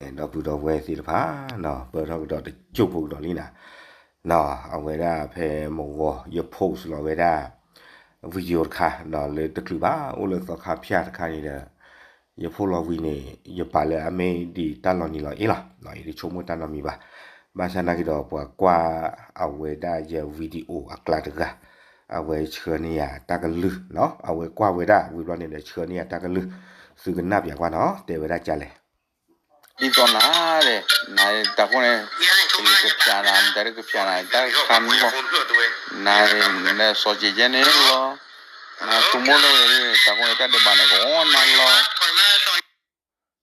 ဒီပုၢ်ဒီဝဲၢ်သ့ၣ်တဖၣ်နီၤ ပၢၢ်ထီၣ်ကဒီးတစိၢ်ဖိကဒီးလံနၤ, အဝဲဒၣ်ဖဲမုၢ်ဂီၤ ယ post လီၤဝဲဒၣ် video တခါနီၤ လၢတချုးဘၣ်အိၣ်လၢသီခါဖၠၣ်တခါန့ၣ်ဒီး ယ post လီၤဝံၤန့ၣ် ယပာ်လၢအမ့ၢ်ဒ်တၢ်လီၤနံၤလီၤအ့လီၤ, ယတဆိကမိၣ်တၢ်နီတမံၤဘၣ်. ဘၣ်ဆၣ်နာ်က့ဒီးပှၤကွၢ်အဝဲဒၣ်ယ video အကျါတဂၤ အဝဲဆှၢန့ၢ်ယၤတၢ်ကလုၢ်နီၤ, အဝဲကွၢ်ဝဲဒၣ်ဝံၤဘျီန့ၣ်ဒီးဆှၢန့ၢ်ယၤတၢ်ကလုၢ်, သုကနၣ်ပၠးကွၢ်နီၤ တဲဝဲဒၣ်ကလဲၣ်. ဒ်သိးနၤဒဲး, နတၢ်ဃိန့ၣ်, ကဖျးနၤ မတၤဒုကဖျးနၤ တၢ်ခါမုၢ်လီၤ, နစီၤက့ၤကဲန့ၣ်လီၤ, နဆိကမိၣ်လၢဝဲ တၢ်ဃိန့ၣ် တၢ်ဒဲးဘးန့ၣ် ကအိၣ်နၤလီၤ.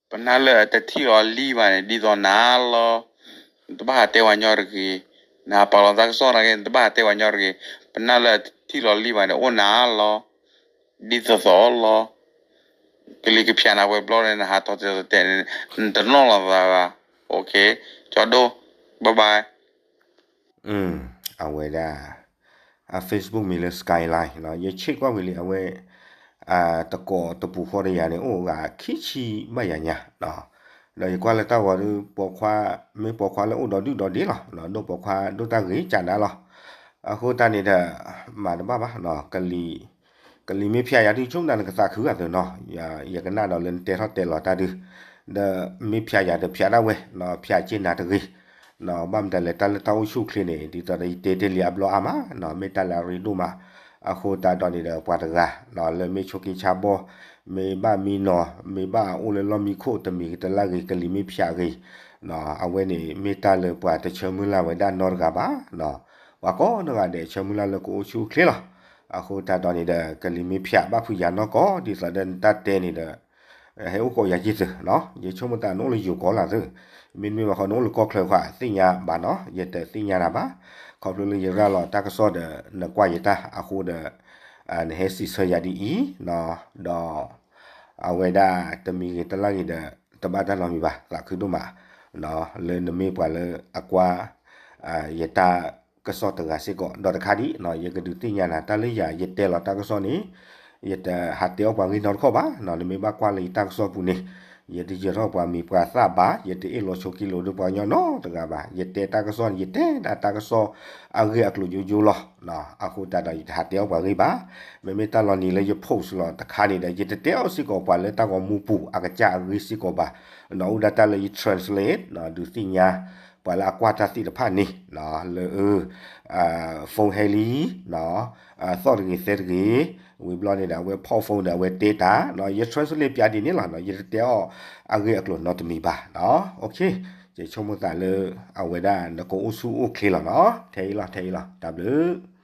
ပနၢ်လၢတထံၣ်လီၤလံဘၣ်န့ၣ် ဒ်သိးနၤလီၤ. နတဘၣ်ဟးတဲပှၤညီတဂ့ၤ. နဟးပာ်လီၤတၢ်ကစီၣ်နာ်က့ နတဘၣ်ဟးတဲပှၤညီတဂ့ၤ. ပနၢ်လၢတထံၣ်လီၤလံဘၣ်န့ၣ် အိၣ်နၤလီၤ. ဒ်သိးသိးလီၤ. ကလံၤကဖၠးနၤဝဲဘျီန့ၣ် နဟးထီၣ်တဲာ်တဲာ်န့ၣ် နတနီၣ်လီၤသးဘၣ်. ကၠီဒိၣ်, bye bye. အဝဲဒၣ် အ Facebook မံၤလၢ Skyline နီၤ, ယဆ့ၣ်ကွၢ်ဝံၤလံ အဝဲ တကိးတပူၤဃီတယၤန့ၣ် အိၣ်ဂၤခံဆံဘၣ်ယၤညါ, ဒီးယကွၢ်လၢတၢ်ဂီၤဒီး ပိာ်ခွါ မ့ၢ်ပိာ်ခွါလၢအိၣ်ဒီးဒုၣ်ဒီးဒ့လီၤ, ဒိၣ်ပိာ်ခွါဒိၣ်တၢ်ဂ့ၤကးနၤလီၤ. အဃိတၢ်န့ၣ်ဒီး မၤတဘၣ်ဘၣ်, ကလံၤမ့ၢ်ဖၠးယၤဒုး ဆိကမိၣ်နကသးခုဂၤသ့နီၤ, ယကနၣ်ဒီးလၢနတဲထီၣ်တဲလီၤတၢ်ဒုး, ဒီးမ့ၢ်ဖၠးယၤဒီးဖၠးဒၣ်ဝဲ, ဖၠးက့ၢ်နၤတဂ့ၤ ဘၣ်မတၤလဲၣ် တၢ်လၢတၢ်အိၣ်ဆူၣ်အိၣ်ချ့န့ၣ် ဒ်သိးဒီးယတဲတ့ၢ်လံအဘျီအါမး, မ့ၢ်တၢ်လၢအရ့ဒိၣ်မး, အဃိသတးဒီးန့ၣ်ဒီး ပှၤတဂၤ လၢမ့ၢ်ဆိးက့ဆါဘီ, မ့ၢ်ဘၣ်မံနီၤ, မ့ၢ်ဘၣ်အိၣ်လၢလီၢ်မံခိၣ် တမံၤဂ့ၤတလါဂ့ၤ ကလံၤမ့ၢ်ဖၠးဂ့ၤ, အဝဲန့ၣ် မ့ၢ်တၢ်လၢပှၤတဆၢမုၢ်လၢ်ဝဲဒၣ်နီတဂၤဘၣ်, ပှၤကိးနီၢ်ဂၤဒဲးဆၢမုၢ်လၢ်လၢကအိၣ်ဆူၣ်အိၣ်ချ့လီၤ. အဃိသတးဒီးန့ၣ်ဒီး ကလံၤမ့ၢ်ဖၠးဘၣ်ဖုးယၤနီၢ်ကီၢ် ဒ်သိးဒီးနတၢ်တဲန့ၣ်ဒီး ဟဲအိၣ်ကိးယၤယ့ၢ်သု, ယဆိကမိၣ်သးနအိၣ်လၢယိၤကီၢ်လီၤသု, မ့တမ့ၢ်ဘၣ်ဃီနအိၣ်လၢကီၢ်ချၢဃီ သ့ၣ်ညါဘၣ်နီၤ, ယတသ့ၣ်ညါနၤဘၣ်, ခီဖျိလၢယရၤလီၤတၢ်ကစီၣ်ဒီး နကွၢ်ယတၢ်အဃိဒီး နဟဲစံးဆၢယၤဒ်အံၤ, ဒီး အဝဲဒၣ်တမံၤဂ့ၤတလါဂ့ၤဒီး တဘၣ်တၢ်နီတမံၤဘၣ် သးခုဒိၣ်မး, လၢနမ့ၢ်ပှၤလၢအကွၢ် ယတၢ်ကစီၣ်တဂၤစ့ၢ်ကီး ဒီးတခါဒံး ယကဒုးသ့ၣ်ညါနၤ တၢ်လၢယၤ ယတဲလီၤတၢ်ကစီၣ်န့ၣ် ယတဟးတဲအီၣ်ပှၤဂ့ၢ်နီတခီၣ်ဘၣ်, နမ့ၢ်ဘၣ်ကွၢ်လၢယတၢ်ကစီၣ်ပူၤန့ၣ် ယတယၢၤထီၣ်ပှၤမံၤပှၤသၣ်ဘၣ်, ယတအ့ၣ်လိာ်ဆိးက့လိာ်ဒီးပှၤကညီနီတဂၤဘၣ်, ယတဲတၢ်ကစီၣ်န့ၣ် ယတဲဒၣ်တၢ်ကစီၣ်အဂ့ၢ်အကျိၤယိယိလီၤ, အဃိသတးဒီးယတဟးတဲအီၣ်ပှၤဂ့ၢ်ဘၣ်, မ့မ့ၢ်တၢ်လီၤနံၤလၢယ post လီၤတခါန့ၣ်ဒီး ယတတဲအီၣ်စ့ၢ်ကီးပှၤလၢတၢ်ဂီၤမူပူၤ အကစၢ်အဂ့ၢ်စ့ၢ်ကီးဘၣ်, အိၣ်ဒၣ်တၢ်လၢယ translate ဒုးသ့ၣ်ညါ ပှၤလၢအကွၢ်တၢ်သ့ၣ်တဖၣ်န့ၣ် လၢ phone ဟဲလံ သီၣ်တဂ့ၤသဲတဂ့ၤ, ဝံၤဘျီန့ၣ်ဒီး အဝဲဖီၣ် phone ဒီးအဝဲတဲတၢ်, ယ translate ပၠးဒ်န့ၣ်လီၤ, ယတတဲအီၣ်အဂ့ၢ်အကျိၤနီတမံၤဘၣ်, ယဆိကမိၣ်သးလၢ အဝဲဒၣ်နကအိၣ်ဆူၣ်အိၣ်ချ့လီၤနီၤ, ထဲအံၤလီၤ ထဲအံၤလီၤ တၢ်ဘျုး